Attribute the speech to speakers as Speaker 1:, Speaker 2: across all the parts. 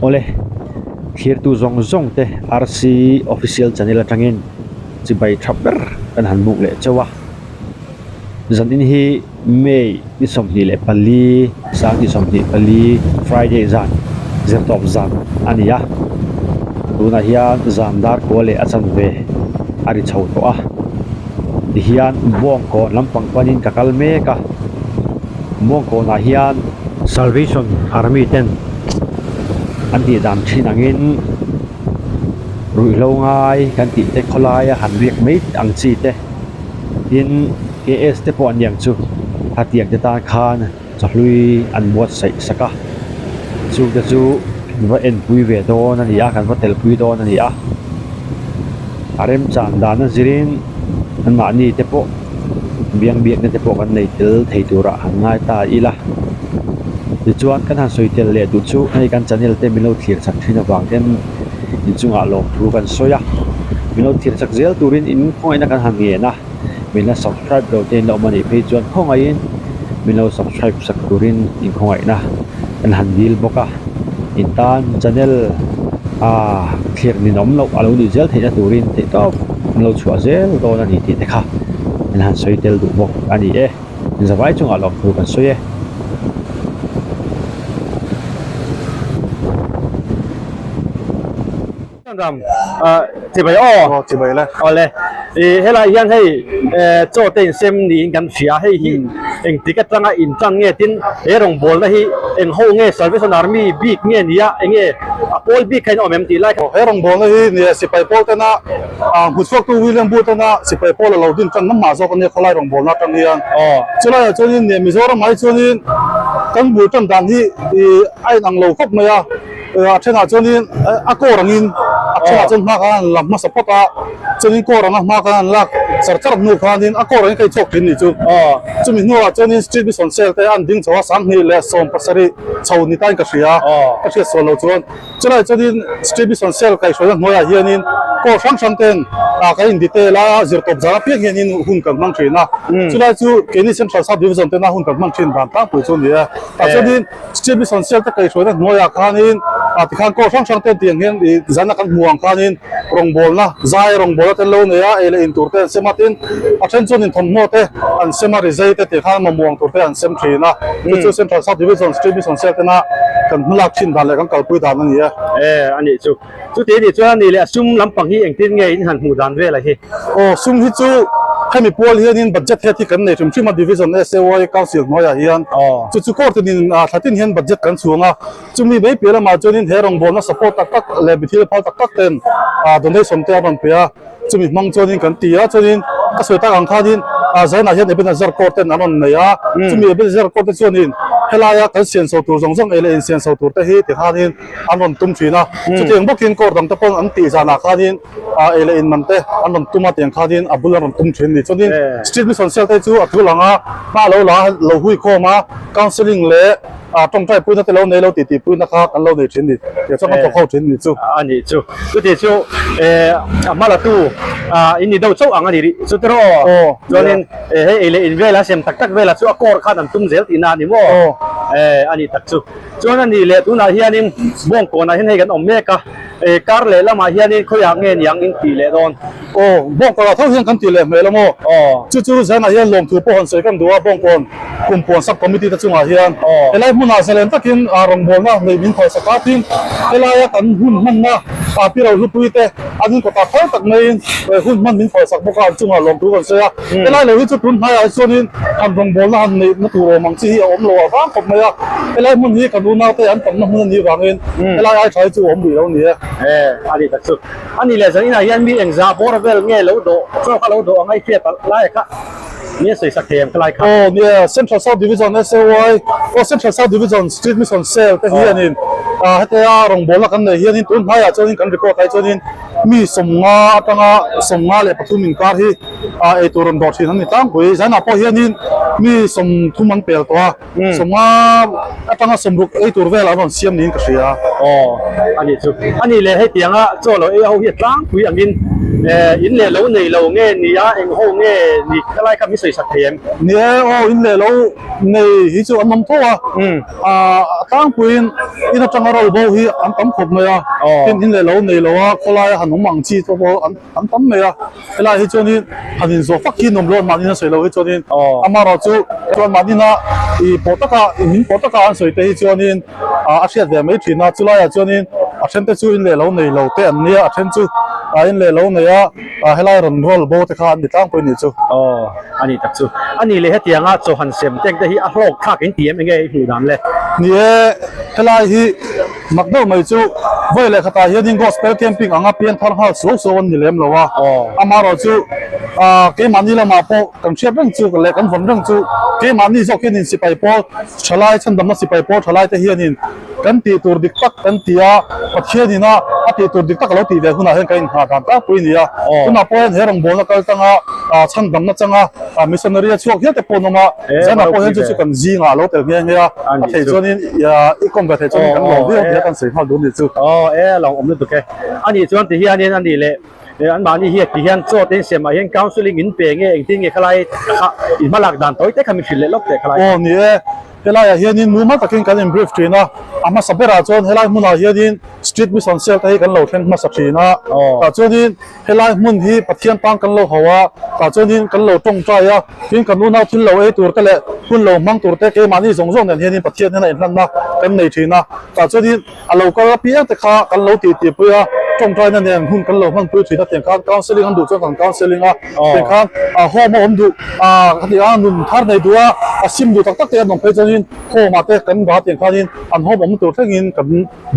Speaker 1: Awle, thlirtu zawng zawng te RC Official Channel atangin chibai tha ber kan han buk leh chauh a. Zanin hi May ni 24, 2024 Friday zan, zirtawp zan a ni a. Tunah hian zan dar kua leh a chanve a ri chho tawh a. Tihian Bawngkawn lampang panin ka kal mek a. Bawngkawnah hian Salvation Army ten an tih dan thin angin ruihhlo ngai kan tih te khawlaia han riak mai ang chi te tin KS te pawh an ni ang chu khatiang te tan khan chawhlui an buatsaih sak a chung te chu kan va enpui ve dawn a ni a kan va telpui dawn a ni a a remchan dan a zirin anmahni te pawh biang biakna te pawh kan nei tel thei turah han ngai ta ila tichuan kan han sawi tel leh duh chu hei kan channel te min lo thlir chak thin avang ten inchungah lawmthu kan sawi a min lo thlir chak zel turin in khawngaihna kan han ngen a min la subscribe lo te in la awm a nih phei chuan khawngaihin min lo subscribe sak turin in khawngaihna kan han dil bawk a in tan channel ah thlir ninawm loh a lo nih zel theihna turin theihtawp an lo chhuah zel dawn a ni tih te kha an han sawi tel duh bawk a ni e zavai chungah lawmthu kan sawi e. Ram chibai aw.
Speaker 2: Aw chibai le.
Speaker 1: Awle. I helai hian hei chaw te insem niin kan hria hei hi engtik atanga intan nge tin he rawngbawlna hi eng ho nge Salvation Army bik nge nia enge a pawl bik kha in awm em tih lai
Speaker 2: kha. He rawngbawlna hi nia sipai pawl tena hmuchhuaktu William Booth tena sipai pawl a lo din tan namah zawk ania khawlai rawngbawlna atang hian. Chulaiah chuanin nia Mizoram ah hi chuanin kan bul tan dan hi a inang lo khawp mai a. A thenah chuanin a kawr angin a thenah chuan hma khan an la hmasa phawt a, chuanin kawr anga hma khan an lak char char hnu khanin a kawr angin ka inchhuak thin ni chu. Chumi hnuah chuanin Street Mission Cell te an ding chho a, 2017 chho ni tain ka hria, ka hriat sual lo chuan. Chulaiah chuanin Street Mission Cell kaihhruaina hnuaiah hianin kawr hrang hrang ten kan in detail a, zirtawp zan apiang hianin hun kan hmang thin a. Chulai chu keini Central Sub Division tena hun kan hmang thin dan tlangpui chu a ni a. Tah chuanin Street Mission Cell te kaihhruaina hnuaiah khanin ah tikhan kawr hrang hrang te an tih ang hian ih zana kan hmuh ang khanin rawngbawlna zai rawngbawlna te an lo nei a, ei leh in tur te an sem a tin a then chuan inthawmhnaw te an sem a rizai te tih khan mamawh ang tur te an sem thin a chu chu Central Sub Division Street Mission Cell tena kan hmalak thin dan leh kan kalpui dan a ni e.
Speaker 1: E a nih chu. Chuti a nih chuan a nih leh a sum lampang hi engtin nge in han hmuh dan vel a hi?
Speaker 2: Aw sum hi chu hemi pual hianin budget head hi kan nei hrim hrim a Division SAY Council hnuaiah hian chu chu court in thla tin hian budget kan chhung a, chumi mai piah lamah chuanin he rawngbawlna support tak tak leh mithil phal tak tak ten donation te a rawn pe a. Chumi hmang chuanin kan ti a, chuanin ka sawi tak ang khanin Zainah hian Ebenezer Court ten an rawn nei a, chumi Ebenezer Court te chuanin helaia kan sianso tur zawng zawng ei leh insianso tur te hi tikhanin an rawn tum thin a, chutiang bawkin court dang te pawn an tih zanah khanin ei leh in man te an rawn tum a tiang khanin a bul an rawn tum thin a ni. Chuanin Street Mission Cell te chu a tul ang a, hma lo la lo hui khawm a, counselling leh A tawngtai puina te lo nei lo tih tih puina kha kan lo nei thin ni. Tiang chuan kan thawk ho thin ni chu.
Speaker 1: A nih chu. Chuti chu a hma la tu in ni deuh chauh ang a ni rih chu tiraw?
Speaker 2: Aw.
Speaker 1: Chuanin hei ei leh in vela sem tak tak vela chu a kawr khan an tum zel tihna a ni maw?
Speaker 2: Aw.
Speaker 1: A nih tak chu. Chuan a nih leh tunah hianin Bawngkawnah hian hei kan awm mek a. Kar leh lamah hianin khawiah nge niang in tih leh dawn?
Speaker 2: Aw, Bawngkawnah tho hian kan tih leh hmel a maw?
Speaker 1: Aw.
Speaker 2: Chu chu zanah hian lawmthu pawh han sawi kan duh a, Bawngkawn Kumpuan Sub Committee te chungah hian helai hmunah zalen takin rawngbawlna nei min phalsak a, tin helaia kan hun hmanna Pi Rohlupui te an inkawtah phal tak maiin hun hman min phalsak bawk a, an chungah lawmthu kan sawi a. Helai lo hi chu tun hnaiah hi chuanin han rawngbawlna han neihna tur awm ang chi hi a awm lo a vang khawp mai a, helai hmun hi kan unaute an tamna hmun a nih vangin helai ai tha hi chu a awm rih lo a ni e.
Speaker 1: A ni tak chu. A ni leh zan inah hian mi engzah bawr vel nge lo dawh chaw kha lo dawh ang a i hriat lai kha mi a sawi sak thei ang kha lai kha.
Speaker 2: Aw nia Central South Division SAY aw Central South Division Street Mission Cell te hianin hetia rawngbawlna kan nei hianin tun hnaiah chuanin kan record ai chuanin mi sawmnga atanga 53 inkar hi eitur rawn dawh thin an ni tlangpui. Zanah pawh hianin mi 30 an pel tawh a. 50 atanga 60 ei tur vel an rawn siam niin ka hria.
Speaker 1: Aw, a nih chu. A nih leh hetianga chaw lo ei ho hi a tlangpui angin In leh lo nei lo nge ni a, eng ho nge ni khalai kha min sawi sak thei em?
Speaker 2: Ni e, aw in leh lo nei hi chu an awm tho a, a tlangpuiin in atanga ro bo hi an tam khawp mai a, tin in leh lo nei lo a khawlaia han awm ang chi te pawh an tam mai a, helai hi chuanin han inzawh fak hi nuam lo mahni a sawi lo hi chuanin amaherawhchu chuan mahnina ih pawh taka min pawh taka an sawi te hi chuanin a hriat ve mai thin a, chulaiah chuanin a then te chu in leh lo nei lo te an nia, a then chu a in leh lo nei a, helai rawn roll bo te kha an ni tlangpui anih chu.
Speaker 1: Aw, a ni tak chu. A nih leh hetianga chaw han sem teng te hi a hlawk thlak in ti em enge i hmuh dan le?
Speaker 2: Ni e, helai hi mak deuh mai chu vawi leh khatah hianin gospel camping anga pian thar nghal suau suau an ni lem lo a, amaherawhchu keimahni lamah pawh kan hriat reng chu leh kan vawn reng chu keimahni zawk hianin sipai pawl Thalai chhandamna sipai pawl thalai te hianin kan tih tur dik tak kan ti a, Pathian ina a tih tur dik tak a lo tih ve hunah hian kan inhngah dan tlangpui a ni a. Tunah pawh hian he rawngbawlna kal tanga chhandamna changa missionary a chhuak hial te pawh an awm a, zanah pawh hian chu chu kan zingah a lo tel nghe nghe a, a theih chuanin i kawm ve theih chuanin kan lawm viau tia kan sawi nghal duh a nih chu.
Speaker 1: Aw e a lo awm lutuk e. A nih chuan ti hianin a nih leh. An mahni hi a ti hian chaw te insiam ah hian counselling in pe nge engtin nge khalai kha in hmalak dan tawi te kha min hrilh leh lawk teh khalai.
Speaker 2: Aw ni e, helaiah hianin mumal takin kan in brief thin a, a hmasa berah chuan helai hmunah hianin street mission cell te hi kan lo thleng hmasa thin a, tah chuanin helai hmun hi Pathian tan kan lo ho a, tah chuanin kan lo tawngtai a, tin kan unau thil lo ei tur te leh hun lo hmang tur te keimahni zawng zawng nen hianin Pathian hian a inhlanna kan nei thin a, tah chuanin A lo kal apiang te kha kan lo tih tih pui a, tawngtaina nen hun kan lo hmanpui thin a, tiang khan counselling an duh chuan kan counselling a, tiang khan home a awm duh a ti a, nun thar nei duh a, a sim duh tak tak te an awm phei chuanin home ah te kan va tiang khanin an home awm tur thlengin kan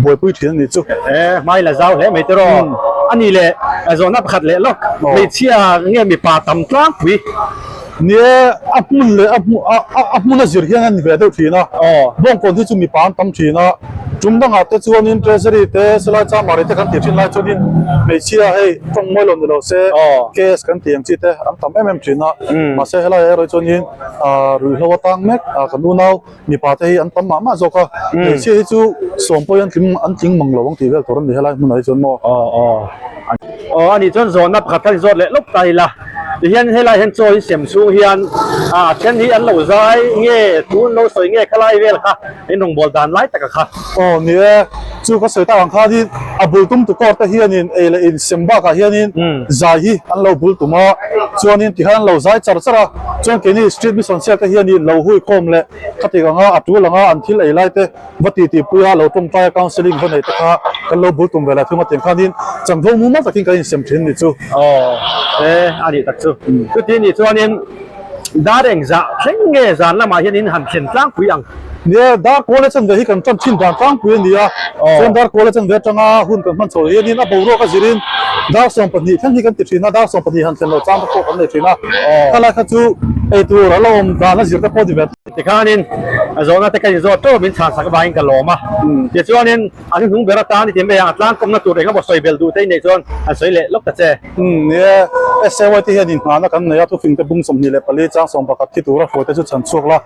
Speaker 2: buaipui thin a nih chu.
Speaker 1: E, hmai la zau hle mai tiraw. A nih leh zawhna pakhat leh lawk, hmeichhia nge mipa tam tlangpui?
Speaker 2: Ni e, a hmun leh a hmun a zir hian a ni ve deuh thin a, bawngkawn hi chu mipa an tam thin a. Tum dangah te chuanin Treasury te Silai Chamari te kan tih thin lai chuanin hmeichhia hei tawng mawi lo ni lo se case kan tih ang chi te an tam em em thin a, mahse helai erawh chuanin ruihhlo atang mek kan unau mipa te hi an tam mah mah zawk a, hmeichhia hi chu sawm pawhin an tling an tling mang lo ang tih vel tur a ni helai hmunah hi chuan maw.
Speaker 1: Aw anih chuan zawnna pakhat khan zawt leh lawk ta ila tihian helai hian chaw in sem chhung hian a then hi an lo zai nge thu an lo sawi nge khalai vel kha in rawngbâwl dan lai taka kha.
Speaker 2: Aw ni e, chu ka sawi tak ang khanin a bul tum tu kawr te hianin ei leh in sem bakah hianin zai hi an lo bul tum a, chuanin tikhan an lo zai char char a, chuan keini street mission sial te hianin lo hui khawm leh khatik anga a tul anga an thil ei lai te va ti tih pui a lo tawngtai a counselling va nei te kha kan lo bul tum ve la thung a tiang khanin chanvo mumal takin kan insem thin ni chu.
Speaker 1: Aw e a nih tak chu. Chuti nih chuanin dar engzah thleng nge zan lamah hian in han thlen tlangpui ang?
Speaker 2: Ni e, dar kawl a chanve hi kan tan thin dan tlangpui a ni a, chuan dar kawl a chanve atanga hun kan hman chho hianin a boruak a zirin dar 12 thleng hi kan ti thin a, dar 12 han thlen loh chang te pawh kan nei thin a, khalai kha chu eitur a la awm dan a zir te pawh a ni ve.
Speaker 1: Tikhanin zawhna te ka inzawt teuh min chhan sak avangin ka lawm a, tichuanin an hnung ber atan i ti mai ang, a tlangkawmna tur eng emaw sawi belh duh te i neih chuan an sawi leh lawk ta che.
Speaker 2: Ni e, SAY te hian inhnahna kan nei a, thufing te bung 24 chang 11 thi tura hruai te chu chhan chhuak la,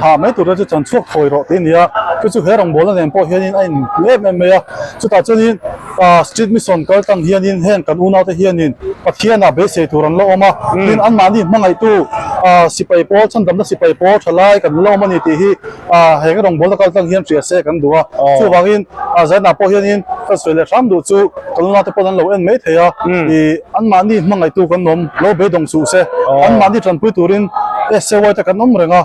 Speaker 2: thah mai tur te chu chhan chhuak thawi rawh tih a ni a, chu chu he rawngbawlna nen pawh hianin a inhmu em em mai a, chutah chuanin Street Mission kal tlang hianin heng kan unaute hianin Pathianah beisei tur an la awm a, tin anmahni hmangaihtu sipai pawl, chhandamna sipai pawl tha lai kan la awm a ni tih hi heng rawngbawlna kal tlang hian hria se kan duh a. Chuvangin zainah pawh hianin kan sawi leh hram duh chu kan unaute pawn an lo en mai thei a, anmahni hmangaihtu kan awm lo beidawng suh se, anmahni tanpui turin SAY te kan awm reng a,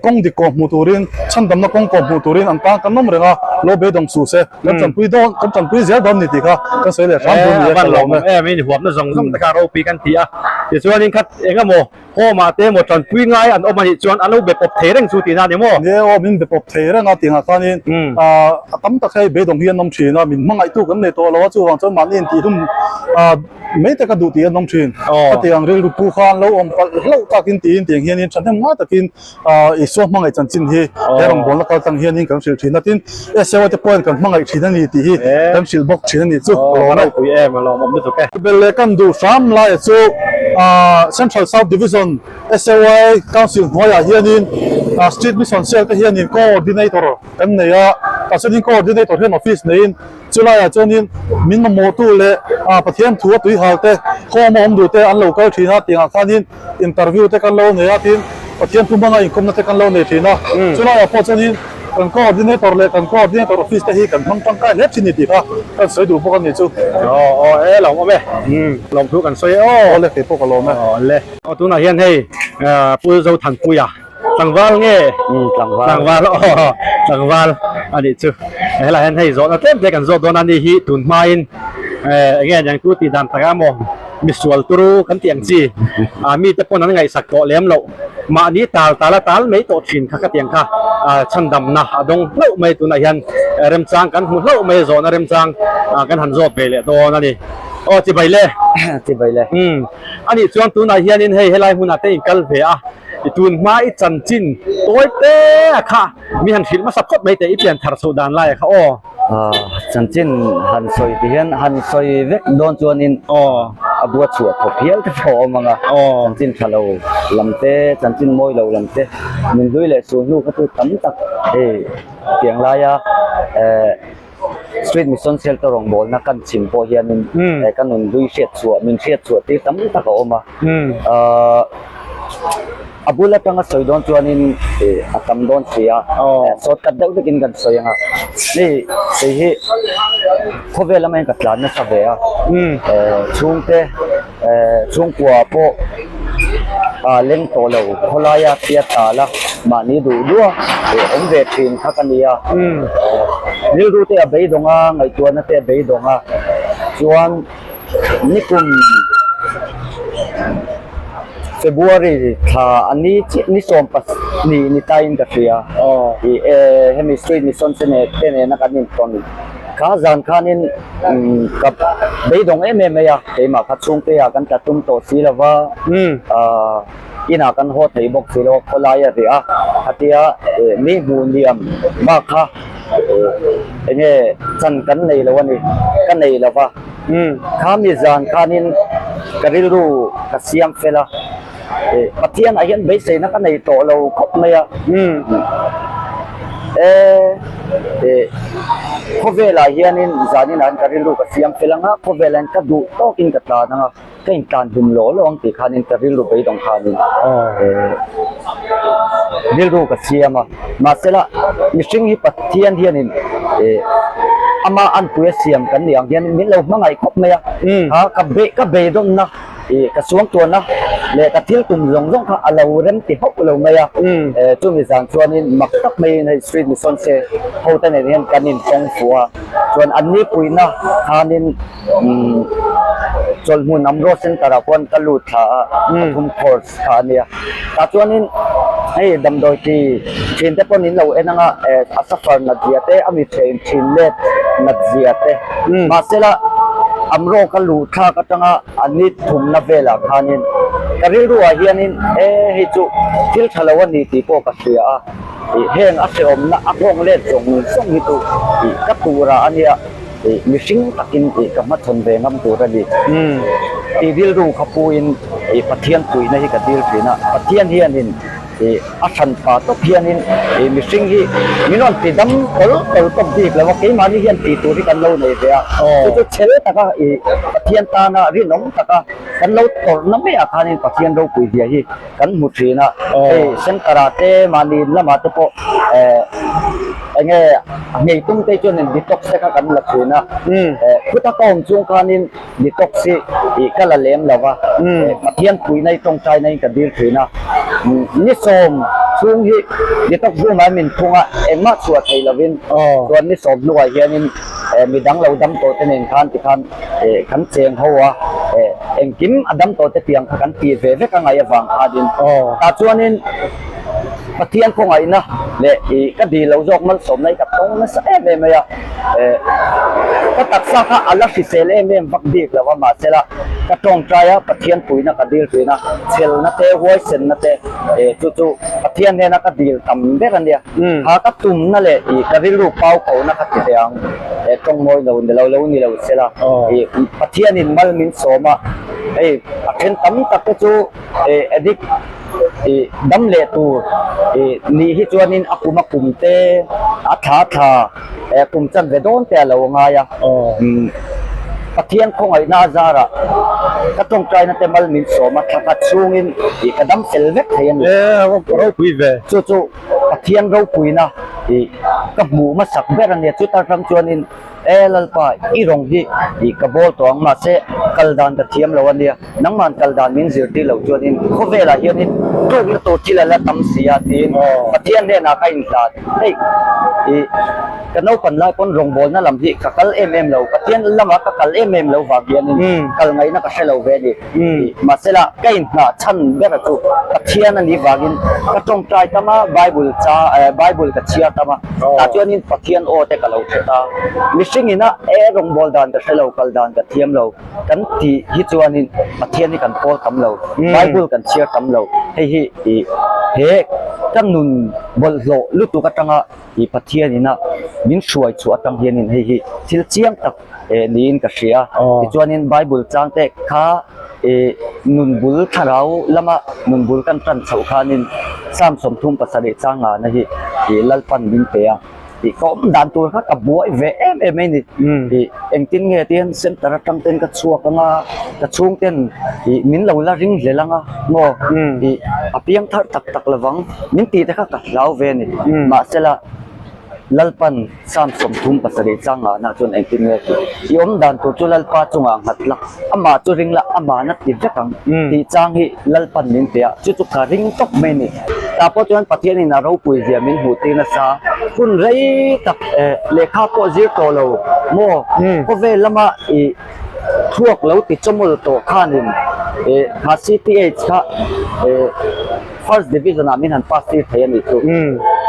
Speaker 2: kawng dik kawh hmuh turin, chhandamna kawng kawh hmuh turin an tan kan awm reng a, lo beidawng suh se. Kan tanpui dawn, kan tanpui zel dawn ni tih kha kan sawi leh hram dawn ni a ka lawm e.
Speaker 1: Em in huamna zawng zawng te kha ropui kan ti a, tichuanin khat eng emaw home ah te emaw tanpui ngai an awm a nih chuan an lo be pawp thei reng chu tihna a ni maw?
Speaker 2: Ni e aw, min be pawp thei reng a tihngah khanin a tam tak hei beidawng hi an awm thin a, min hmangaihtu kan nei tawh lo a, chuvang chuan mahni intihhlum mai te ka duh tih an awm thin. Khatiang ang rilru pu kha an lo awm palh hlauh takin tiin tiang hianin thahnem ngai takin Isua hmangaih chanchin hi he rawngbawlna kal tlang hianin kan hrilh thin a, tin SAY te pawhin kan hmangaih thin a ni tih hi kan hrilh bawk thin a ni chu ka lawm e.
Speaker 1: Ropui em a lawmawm lutuk e.
Speaker 2: Bel leh kan duh hram laia chu Central South Division SAY Council hnuaiah hianin Street Mission Cell te hianin Coordinator kan nei a. Tah chuanin coordinator hian office neiin chulaiah chuanin min mamawhtu leh ah Pathian thu a tuihal te home a awm duh te an lo kal thin a tiangah khanin interview te kan lo nei a tin Pathian thu hmanga inkawmna te kan lo nei thin a chulaiah pawh chuanin kan coordinator leh kan coordinator office te hi kan hmang tangkai hle thin ni tih kha kan sawi duh bawk a ni chu.
Speaker 1: Aw aw e lawm awm e lawmthu kan sawi e aw.
Speaker 2: Aw le kei pawh ka lawm e.
Speaker 1: Aw le. Aw tunah hian hei Pu Zothanpuia tlangval nge
Speaker 3: tlangval
Speaker 1: tlangval aw tlangval a nih chu helai hian hei zawhna tlem te kan zawt dawn a ni hi tun hmain eng nge niang chu tih dan takah maw misual turu kan tih ang chi ah mite pawn an ngaihsak tawh lem loh mahni tal tal a tal mai tawh thin kha ka tih ang kha ah chhandamna a dawng hlauh mai tunah hian remchang kan hmu hlauh mai zawhna remchang ah kan han zawt ve leh dawn a ni aw chibai le
Speaker 3: chibai le
Speaker 1: umm a nih chuan tunah hianin hei helai hmunah te inkal ve a. I tun hma i chanchin tawi te a kha mi han hrilh hmasa phawt mai teh i pian thar chhoh dan lai a kha aw.
Speaker 3: Chanchin han sawi ti hian han sawi vek dawn chuanin
Speaker 1: aw
Speaker 3: a bua chhuah thawk hial te pawh a awm ang a,
Speaker 1: aw
Speaker 3: chanchin tha lo lam te, chanchin mawi lo lam te min hlui leh sul hnu kha chu tam tak hei tiang laia eh Street Mission Shelter rawngbawlna kan chhim pawh hianin ka nun hlui hriat chhuah min hriat chhuah tir tam tak a awm a. A bul atanga sawi dawn chuanin a tam dawn si a, shortcut deuh vekin kan sawi ang a. Hei kei hi khawvel lama hian ka tlan nasa ve a, chhungte chhungkua pawh leng tawh lo khawlaia tia tal a mahni duh duh a awm ve thin kha ka ni a. Rilru te a beidawng a, ngaihtuahna te a beidawng a, chuan nikum February thla a ni chiah ni sawm pahnih ni taiin ka hria ih hemi street mission te nena kan intawn kha zan khanin ka beidawng em em mai a keimah kha chhungte ah kan tla tum tawh si lova inah kan haw thei bawk si lo a khawlai a rih a khatia mi hmuh niam bak kha enge chan kan nei lo a ni ka nei lova. Khami zan khanin ka rilru ka siam fel a, Pathianah hian beiseina ka nei tawh lo khawp mai a. E, khawvelah hianin zaninah hian ka rilru ka siam fel ang a, khawvelah hian ka duh tawkin ka tlan ang a, ka intlan hlum law law ang tih khanin ka rilru beidawng khanin rilru ka siam a. Mahsela, mihring hi Pathian hianin ama anpui a siam kan nih ang hian min lo hmangaih khawp mai a. Kha ka beih ka beidawnna ka suangtuahna leh ka thil tum zawng zawng kha a lo rem ti hauh lo mai a. Chumi zan chuanin mak tak maiin hei Street Mission se hote nen hian kan intawng fuh a. Chuan anni puihna khanin chawlhmun Amro Centre ah khuan ka lut thla a, pathum course kha a nia. Tah chuanin hei damdawi ti thin te pawh nin lo en anga a suffer nat zia te a mi then thin let nat zia te mahsela Amro ka luh thlak atanga a ni thumna velah khanin ka rilru ah hianin e hei chu thil tha lo a ni tih pawh ka hria a heng a hrehawmna a nghawng let zawng zawng hi chu ka turah a nia. Ih mihring takin ih ka hmachhawn ve ngam tur a ni. Tih rilru kha puiin ih Pathian puihna hi ka dil thin a, Pathian hianin ih a hran pah tawp hianin ih mihring hi min rawn ti dam tawl tawl tawp bik lo a, keimahni hian tih tur hi kan lo nei ve a, chu chu chhel taka ih Pathian tana rinawm taka kan lo tawrhna maiah khanin Pathian ropui zia hi kan hmu thin a, hei center ah te mahni in lamah te pawh eh eng nge a nghei tum te chuan in detox te kha kan la thin a, eh khuta ka awm chung khanin detox hi ih ka la lem lo va, eh Pathian puihna hi tawngtai na in ka dil thin a, ni sawm chhung hi detox room ah min phung a engmah chhuah thei lovin chuan ni sawm hnuah hianin eh midang lo dam tawh te nen khan tikhan eh kan cheng ho a eh engkim a dam tawh te tiang kha kan tih ve vek a ngaih avang khanin tah chuanin Pathian khawngaihna leh ih ka dil lo zawk malsawmna hi ka tawng nasa em em mai a eh ka taksa kha a la hrisel em em vak bik lo a mahsela ka tawngtai a Pathian puihna ka dil thin a chhelna te huaisenna te eh chu chu Pathian hnena ka dil tam ber a nia kha ka tumna leh ih ka rilru pau kohna kha ti ve ang. He tawng mawi lo ni lo lo ni lo se la ih Pathianin mal min sawm a, hei a then tam tak te chu eh addict I dam leh tur I nih hi chuanin a kum a kum te a thla thla kum chanve dawn te a lo ngai a. Pathian khawngaihna a zarah ka tawngtaina te mal min sawm a, thla khat chhungin I ka dam fel vek thei a ni.
Speaker 1: Ropui ve.
Speaker 3: Chu chu Pathian ropuina I ka hmuh hmasak ber a nia. Chuta tang chuanin E Lalpa, i rawng hi i ka bawl tawh ang, mahse kal dan ka thiam lo a nia, nangman kal dan min zirtir loh chuanin khawvelah hianin tlukna tur thil a la tam si a tiin Pathian hnenah ka inhlat. Hei, i ka naupan lai pawn rawngbawlna lam hi ka kal em em lo, Pathian lama ka kal em em lo vang hianin kal ngaihna ka hre lo ve a ni. Mahsela, ka inhnah chhan ber chu Pathian a nih vangin ka tawngtai tam a, Bible cha Bible ka chhiar tam a, tah chuanin Pathian aw te ka lo hre ta. Mihring ina e rawngbâwl dan ka hre lo, kal dan ka thiam lo kan tih hi chuanin Pathian hi kan pawl tam lo, Bible kan chhiar tam lo. Hei hi he ka nun bawlhhlawh lutuk atanga i Pathian ina min hruai chhuah atang hianin hei hi thil chiang tak niin ka hria. Tichuanin Bible chang te kha i nun bul thlarau lama nun bul kan tan chhoh khanin Psalm 37 chang ngana hi i Lalpan min pe a. I ka awm dan tur kha ka buai ve em em mai ni. I engtin nge tian center atang ten ka chhuak anga ka chhung ten i min lo la ring hlel anga maw i a piang thar tak tak lovang min tih te kha ka hlau ve a ni. Mahsela Lalpan Psalm 37 chang ngahna chuan engtin nge tih? I awm dan tur chu Lalpa chungah nghat la, amah chu ring la, amahna ti vek ang tih chang hi Lalpan min pe a, chu chu ka ring tawp mai a ni. Tah pawh chuan Pathianin a ropui zia min hmuh tir nasa, hun rei tak lehkha pawh zir tawh lo maw? Khawvel lama i thluak lo ti chawmawlh tawh khanin kha CTH kha First Division ah min han pass tir thei a nih chu.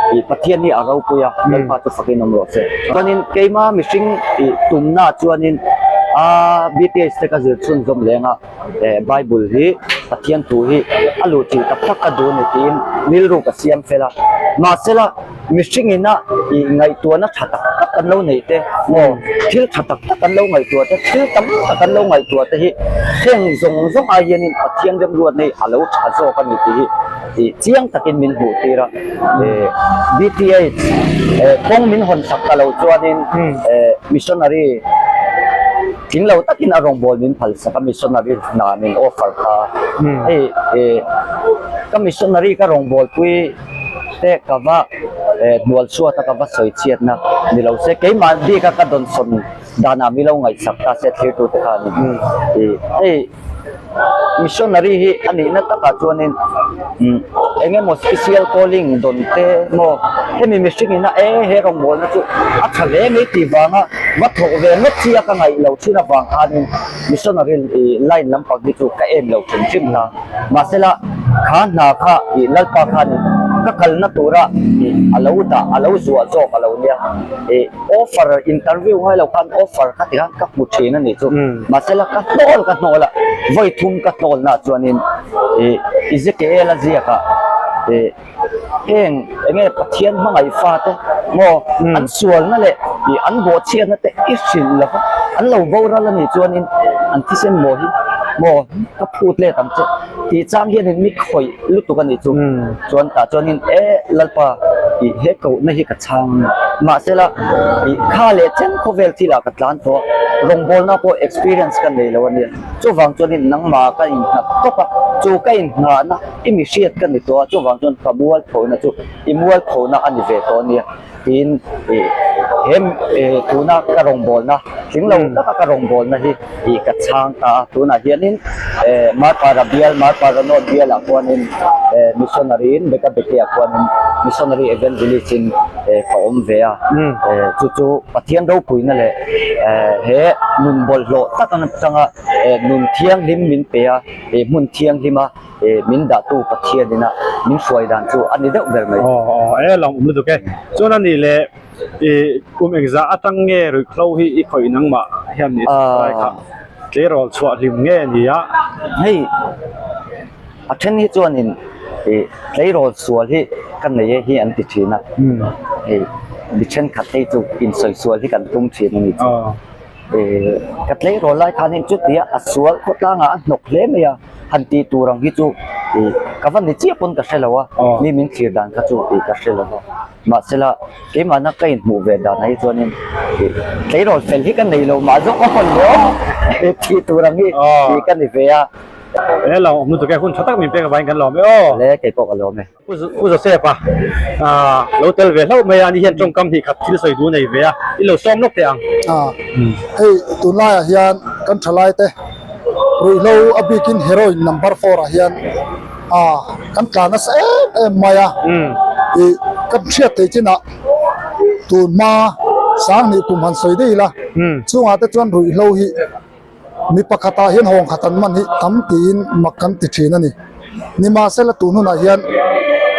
Speaker 3: I Pathian hi a ropui a, Lalpa chu fakin awm rawh se. Chuanin keima mihring i tumna chuanin a BTH te ka zir chhunzawm leng a, Bible hi Pathian thu hi a luh chilh tak tak ka duh a ni tiin rilru ka siam fel a. Mahsela Mihring ina ih ngaihtuahna tha tak tak kan lo neih te maw thil tha tak tak kan lo ngaihtuah te thil tam tak kan lo ngaihtuah te hi heng zawng zawng ai hianin Pathian remruatna hi a lo tha zawk a ni tih hi ih chiang takin min hmuh tir a eh BTH eh kawng min hawn sak ta lo chuanin eh missionary tling lo takin a rawngbâwl min phal sak a missionary hna min offer kha hei eh ka missionary ka rawngbâwl pui te ka va hnual chhuat a ka va sawi chhiatna ni lo se keimah bik a ka dawnsawn danah mi lo ngaihsak ta se thirtu te kha a ni ih hei missionary hi a nihna takah chuanin eng emaw special calling dawn te maw hemi mihring ina e he rawngbawlna chu a tha hle mai tih vanga va thawk ve ngawt chi a ka ngaih loh thin avang khanin missionary line lampang hi chu ka en lo hrim hrim ta. Mahsela, kha hna kha ih Lalpa khanin ka kalna tura ih a lo dah, a lo zuah zawk a lo nia. Ih offer, interview ngai lo khan offer kha ti khan ka hmu thin a nih chu. Mahsela, ka hnawl ka hnawl a, vawi thum ka hnawlnaah chuanin ih Ezekiel a ziakah ih Heng enge Pathian hmangaih fate maw an sualna leh ih an bawhchhiatna te i hrilh lo va, an lo boral a nih chuanin an thisen maw hi maw ka phut let ang che tih chang hianin mi khawih lutuk a nih chu. Chuan tah chuanin e Lalpa ih he kohna hi ka chhang a ni. Mahsela ih kha leh chen khawvel thilah ka tlan tawh a, rawngbawlna pawh experience ka nei lo a nia. Chuvang chuanin nangmah ka innghat tawp a, chu ka innghahna I mi hriat ka ni tawh a, chuvang chuan ka mual phona chu i mual phona a ni ve tawh a nia tiin ih he tuna ka rawngbawlna tling lo taka ka rawngbawlna hi ih ka chhang ta a, tunah hianin eh Marpara bial Marpara North bialah khuanin eh missionary in Beka Beke ah khuanin missionary evangelist in eh ka awm ve a, eh chu chu Pathian ropuina leh eh he nun bawlhhlawh tak atanga eh nun thianghlim min pe a, eh hmun thianghlima Eh min dahtu Pathian ina min hruai dan chu a ni deuh ber mai.
Speaker 1: Aw aw e lawm awm lutuk e. Chuan a nih leh i kum engzah atang nge ruihhlo hi i khawih nangmah hian i lai kha tleirawl chhuah hlim nge ni a?
Speaker 3: Hei a then hi chuanin i tleirawl sual hi ka nei e hi an ti thin a. Hei mi thenkhat hei chu insawi sual hi kan tum thin a ni chu. Ka tleirawl lai khanin chutia a sual khawtlangah a hnawk hle mai a. Han tih tur ang hi chu Ih ka va ni chiah pawn ka hre lo a, mi min thlir dan kha chu tih ka hre lo va. Mahsela keimahna ka inhmuh ve dan ah hi chuanin ih tleirawl fel hi ka nei lo mah zawk a hawn leh aw tih tur ang hi tih ka ni ve a.
Speaker 1: He lo awm lutuk e, hun tha tak min pek avangin kan lawm e aw.
Speaker 3: Le kei pawh ka lawm e.
Speaker 1: Pu Joseph a lo tel ve hlauh mai a, ani hian tawngkam hnih khat thil sawi duh nei ve a, i lo sawm lawk teh ang.
Speaker 2: Hei tunlaiah hian kan thalai te ruihhlo a bikin heroin number four ah hian kan tla nasa em em mai a, ih kan hriat theih chinah tun hma sanghnih kum han sawi daih ila chungah te chuan ruihhlo hi Mi pakhatah hian hawng khat an man hi tam tiin mak kan ti thin a ni. Nimahsela tun hunah hian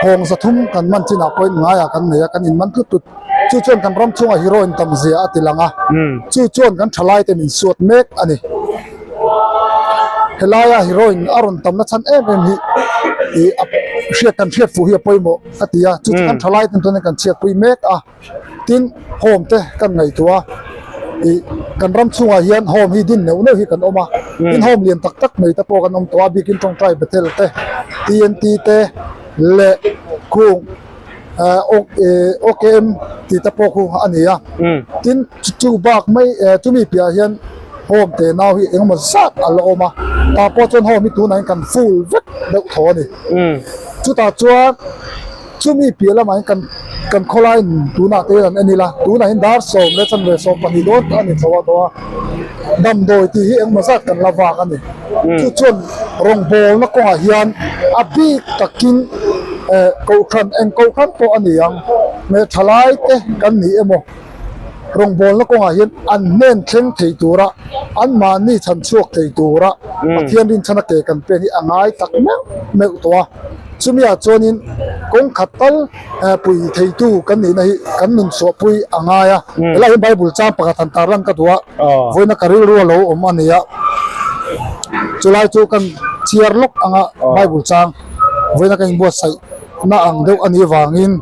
Speaker 2: hawng zathum kan man chinah pawhin ngaiah kan nei a, kan inman tlut tlut. Chu chuan kan ram chhungah heroin tam zia a ti lang a, chu chuan kan thalaite min suat mek a ni. Helaia heroin a rawn tamna chhan em em hi ih a hriat kan hriat fuh hi a pawimawh a ti a, chu chu kan thalaite chuan kan chhiatpui mek a. Tin, home te kan ngaihtuah a, ih kan ram chhungah hian home hi din neuh neuh hi kan awm a, tin home lian tak tak nei te pawh kan awm tawh a, bikin tawngtai Bethel te, TNT te leh khung OKM tih te pawh khu a ni a. Tin, chu bak mai chumi piahah hian home te nau hi engemaw zat a la awm a, tah pawh chuan home hi tunah hian kan full vek deuh thaw a ni. Chutah chuan. Chumi piah lamah hian kan kan khawlai tunah te hian an en ila, tunah hian dar sawm leh chanve 12 dawn a ni chho a tawh a, damdawi tih hi engmaw zat kan la vak a ni. Chu chuan rawngbawlna kawngah hian a bik takin eh kohhran eng kohhran pawh a ni ang, hmeh thalai te kan ni emaw rawngbawlna kawngah hian an hnen thleng thei tura anmahni chhan chhuak thei tura Pathian rinchhana ke kan pen hi a ngai tak meuh meuh tawh a. Chumiah chuanin kawng khat tal pui theitu kan nihna hi kan nun chhuahpui a ngai a. Helai hian Bible chang pakhat han tarlan ka duh a, vawiina ka rilru a lo awm a ni a. Chulai chu kan chhiar lawk anga Bible chang vawiina ka inbuatsaih na ang deuh a nih vangin.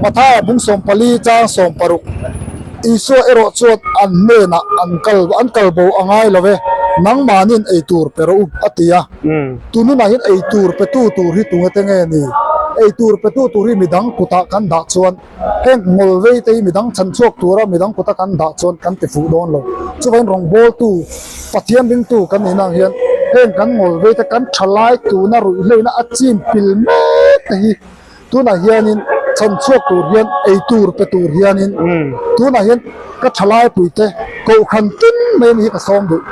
Speaker 2: Mathaia bung 14 chang 16 Isua erawh chuan an hnenah an kal an kal bo a ngai lo e, nangmahniin ei tur pe rawh u a ti a. Tununah hian ei tur petu tur hi tunge te nge ni? Ei tur petu tur hi midang kutah kan dah chuan heng ngawl vei te hi midang chhan chhuak tura midang kuta kan dah chuan kan ti fuh dawn lo. Chuvangin rawngbawltu, Pathian ringtu kan nih nang hian heng kan ngawl vei te kan tha lai tuna ruihhleina a chim pil mek te hi tunah hianin chhan chhuak tur hian ei tur pe tur hianin tunah hian ka tha lai pui te kohhran tin mai ani hi ka sawm duh.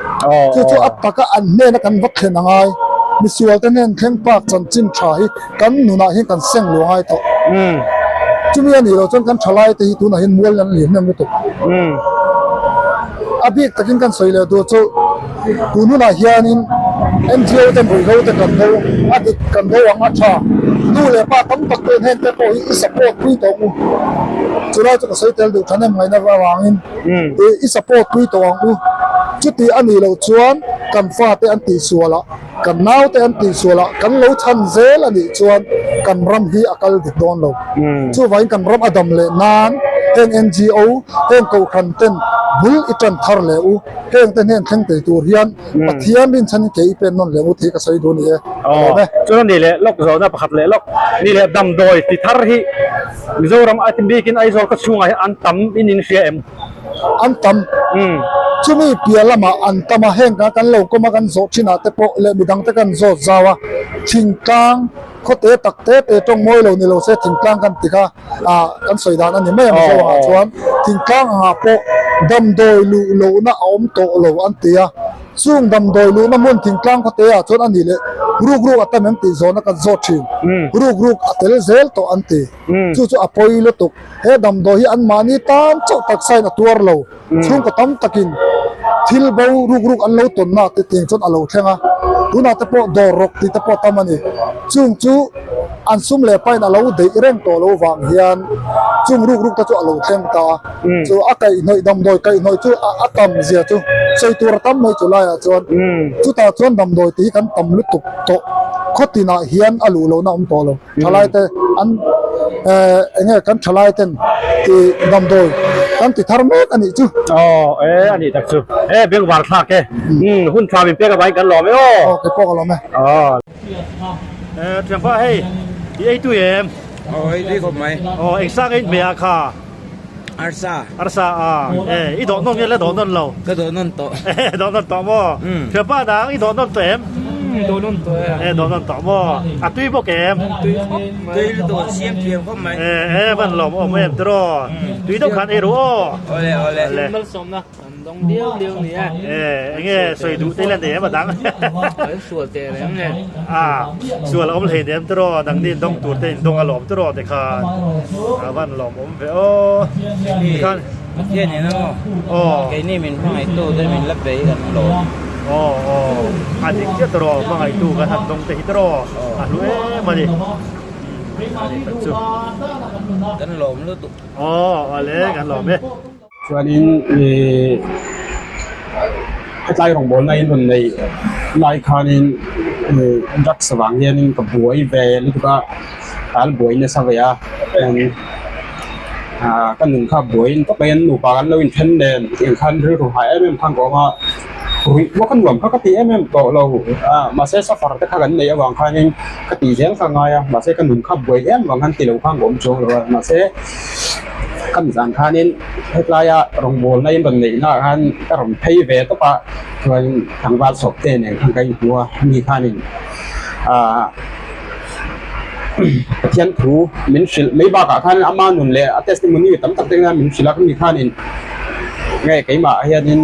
Speaker 2: Chu chu a taka an hnena kan va thlen a ngai. Misual te hnen thleng pak chanchin tha hi kan nunah hian kan seng luah ngai tawh. Chumi a nih loh chuan kan thalai te hi tunah hian mual an liam hnem lutuk. A bik takin kan sawi leh duh chu tun hunah hianin NGO ten ruihhlo te kan do a dik kan do ang a tha. Nu leh pa tam tak ten heng te pawh hi i support pui tawh ang u. Chulai chu ka sawi tel duh thahnem ngaihna avangin i support pui tawh ang u. Chuti a nih loh chuan kan fate an tihsual ah Kan naute an tihsual ah kan lo chhan zel a nih chuan kan ram hi a kal dik dawn lo. Chuvangin kan ram a dam leh nan heng NGO, heng kohhran ten bul i tan thar leh u, heng te hnen thleng thei tur hian Pathian rinchhanin ke i pen nawn leh u tih ka sawi duh a ni e. Ka lawm e.
Speaker 1: Chuan a ni leh lawk zawhna pakhat leh lawk ni leh damdawi ti thar hi Mizoram a bikin Aizawl khaw chhungah hian an tam in in hria em?
Speaker 2: An tam. Chumi piah lamah an tam a, heng kha kan lo kawm a kan zawh thinah te pawh leh midang te kan zawt zau a, thingtlang khawte tak te te tawng mawi lo ni lo se thingtlang kan ti kha ah kan sawi dan a ni mai a Mizo angah chuan thingtlang angah pawh damdawi luh lohna a awm tawh lo an ti a, chung damdawi luhna hmun thingtlang khawte ah chuan a nih leh ruk ruk a tam em tih zawhna kan zawt thin, ruk ruk a tel zel tawh an ti. Chu chu a pawi lutuk. He damdawi hi anmahni tan chauh taksain a tuar lo. Chhungkaw tam takin thil bo ruk ruk an lo tawnna te tiang chuan a lo thleng a. Tunah te pawh dawr rawk tih te pawh tam a ni. Chung chu an sum leh pain a lo deih reng tawh lo vang hian chung ruk ruk te chu a lo thleng ta a. Chu a kaihhnawih damdawi kaihhnawih chu a tam zia chu sawi tur a tam mai chu laiah chuan chutah chuan damdawi tih hi kan tam lutuk tawh. Khaw tinah hian a luh lohna a awm tawh lo. Thalai te an eng nge kan thalai ten tih damdawi kan ti thar mek a nih chu.
Speaker 1: Aw e a nih tak chu e bengvar thlak e umm hun tha min pek avangin kan lawm e aw.
Speaker 2: Aw kei pawh ka lawm e.
Speaker 1: Aw. E thianpa hei i ei tui em?
Speaker 4: Aw ei tui khawp mai.
Speaker 1: Aw eng sang ei hmeh ah kha?
Speaker 4: Arsa.
Speaker 1: Arsa a e i dawh nawn nge la dawh nawn lo?
Speaker 4: Ka dawh nawn tawh.
Speaker 1: E dawh nawn tawh maw? Thianpa dang i dawh nawn tawh em?
Speaker 4: Dawh nawn tawh e.
Speaker 1: E dawh nawn tawh maw? A tui bawk em?
Speaker 4: Tui khawp mai. Tui lutuk an siam thiam khawp mai.
Speaker 1: E e van lawm awm em tiraw? Tui deuh khan ei ru aw.
Speaker 4: Awle awle.
Speaker 1: Awle.
Speaker 5: Malsawmna kan dawng liau liau ni e.
Speaker 1: E enge sawi duh te hian nei em a dang?
Speaker 5: Kan sual teh reng e.
Speaker 1: A sual a awm hlei nem tiraw? Nangni in dawng tur te in dawng a lawm tiraw te khan a van lawm awm ve aw. Tikhan.
Speaker 4: Pathian in aw.
Speaker 1: Aw.
Speaker 4: Keini min hmangaihtu te min la bei kan lawm.
Speaker 1: Aw aw a dik chiah tiraw hmangaihtu kan han dawng te hi tiraw a hlu em a ni. A ni tak chu.
Speaker 4: Kan lawm lutuk.
Speaker 1: Aw awle kan lawm e.
Speaker 6: Chuanin ih hetlai rawngbawlna in rawn neih lai khanin ih drugs avang hianin ka buai ve lutuk a tal buai nasa ve a ah ka nun kha buai in tawp mai a nupa kan lo inthen nen tiang khan rilru hah em em khan ka awm a ruih pawh ka nuam kha ka ti em em tawh lo ah mahse safar te kha kan neih avang khanin ka tih zel kha a ngai a mahse ka nun kha buai em vang khan ti lo khan ka awm chuang lo a mahse ka mizan khanin hetlai a rawngbawlna in rawn neih na ah khan ka rawn phei ve tawp a chuan tlangval sawp te nen khan ka inhmu a mi khanin ah. Pathian thu min hrilh mai bakah khan ama nun leh a testimony tam tak te khan min hrilh a khami khanin nge keimah hianin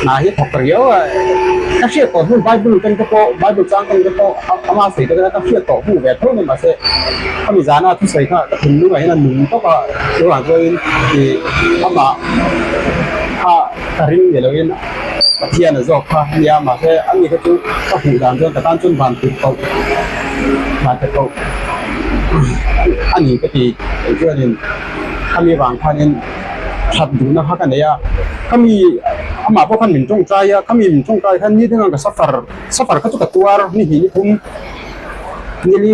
Speaker 6: hna hi thawk riau a ka hriat tawh hnu bible ken te pawh bible chang ken te pawh ama sawi te kha ka hriat tawh hnu ve tho mai mahse khami zana thusawi kha ka thinlungah hian a nun tawp a chuvang chuanin ih amah kha ka ring ni loin Pathian a zawk kha ania mahse ani kha chu ka hmuh dan chuan ka tan chuan van tirh koh van tirh koh ani ka ti tih chuanin khami vang khanin that duhna kha ka nei a khami amah pawh khan min tawngtai a khami min tawngtai khan ni dangah ka suffer suffer kha chu ka tuar ni hnih ni thum ni li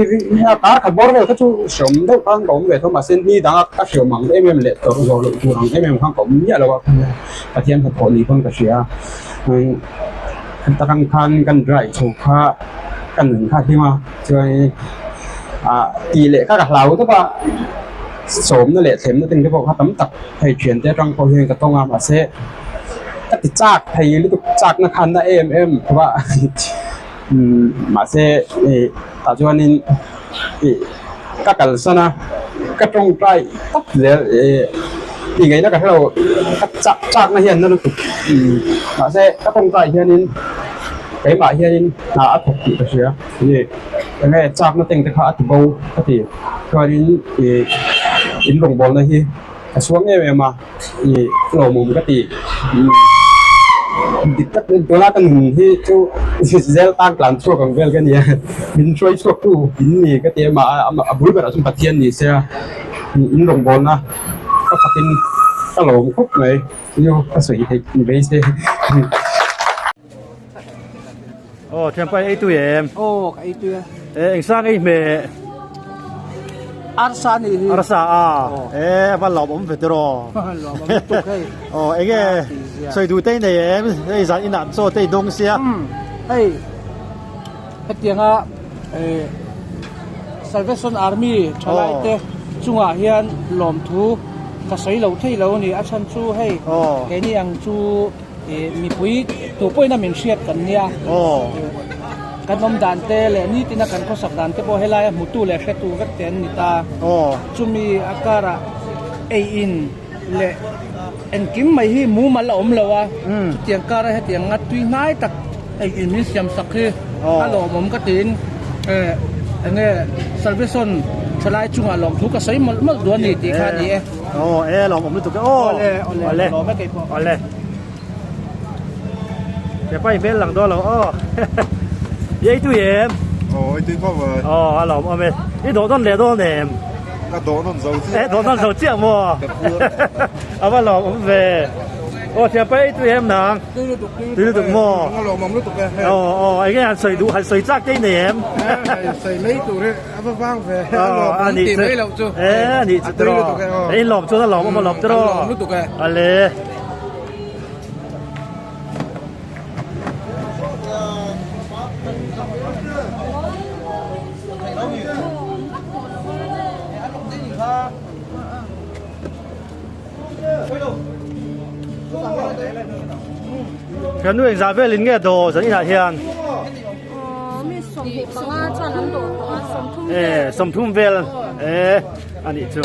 Speaker 6: kar khat bawr vel kha chu hreawm deuh khan ka awm ve tho mahse ni danga ka hreawm ang em em leh tawrh zawh loh tur ang em em khan ka awm miah lo a. Pathian hnathawh ni pawn ka hria a takang khan kan dry chho kha ka nun kha hlim a chuan ah tih leh kha ka hlau tawp a sawmna leh thlemna te pawh kha tam tak hei thiante atang pawh hian ka tawng a mahse ka ti chak thei lutuk chakna khan na em em khawp a mahse ih tah chuanin ih ka kalsan a ka tawngtai tawp zel ih tih ngaihna ka hrelo ka chak chakna hian na lutuk mahse ka tawngtai hianin keimah hianin hna a thawk tih ka hria ih enge chakna teng te kha a ti bo ka ti chuanin ih in rawngbawlna hi ka chhuang em em a. Ih hlawhmawm ka ti dik tak in tuna ka nun hi chu zel tan tlan chhuak ang vel ka nia min hruai chhuak tu in ni ka ti a a bul berah chuan Pathian ni se a in rawngbawlna ka fakin ka lawm khawp mai chu ka sawi theih vei se.
Speaker 1: Aw thianpa ei tui em?
Speaker 5: Aw ka ei tui a.
Speaker 1: E eng sang ei hmeh?
Speaker 5: Arsa ni hi.
Speaker 1: Arsa a. E va lawm awm ve tiraw.
Speaker 5: Lawm awm tuk hei.
Speaker 1: Aw enge sawi duh te nei em? Hei zan inah chaw te i dawng sia.
Speaker 5: Hei hetianga Salvation Army thalai te chungah hian lawmthu ka sawi lo thei lo a ni. A chhan chu hei keini ang chu. Ih mipui tu pawhin a min hriat kan nia kan awm dan te leh nitin a kan khawsak dan te pawh helai a hmutu leh hretu vek te an ni ta chumi a karah ei in leh engkim mai hi mumal a awm lo a chutiang kara hetiang a tui hnai tak ei in min siam sak hi a lawmawm ka tiin eh enge salvation thalai chungah lawmthu ka sawi mawlh mawlh duh a ni tih kha a ni e.
Speaker 1: Aw e lawmawm lutuk e aw
Speaker 5: awle awle lawm e kei pawh
Speaker 1: awle Kepa i hmel lang dawn lo aw i ei tui em
Speaker 7: aw ei tui khawp mai
Speaker 1: aw a lawm awm e i dawh nawn leh dawn em
Speaker 7: ka dawh nawn zo
Speaker 1: chiah e dawh nawn zo chiah maw
Speaker 7: ka phur
Speaker 1: a va lawm awm ve. Aw thianpa ei tui em nang?
Speaker 7: Tui lutuk, tui
Speaker 1: Tui lutuk maw?
Speaker 7: A lawmawm lutuk e.
Speaker 1: Aw aw enge han sawi duh han sawi chak te i nei em?
Speaker 7: Hei sawi mai tur hi a va vang ve. A lawmawm tih mai loh chu.
Speaker 1: E a nih chu tiraw. E in lawm chuan a lawmawm a lawm tiraw.
Speaker 7: A lawm lutuk e.
Speaker 1: Ale. Kan nu engzah velin nge dawh zan inah hian? E 30 vel e a nih chu.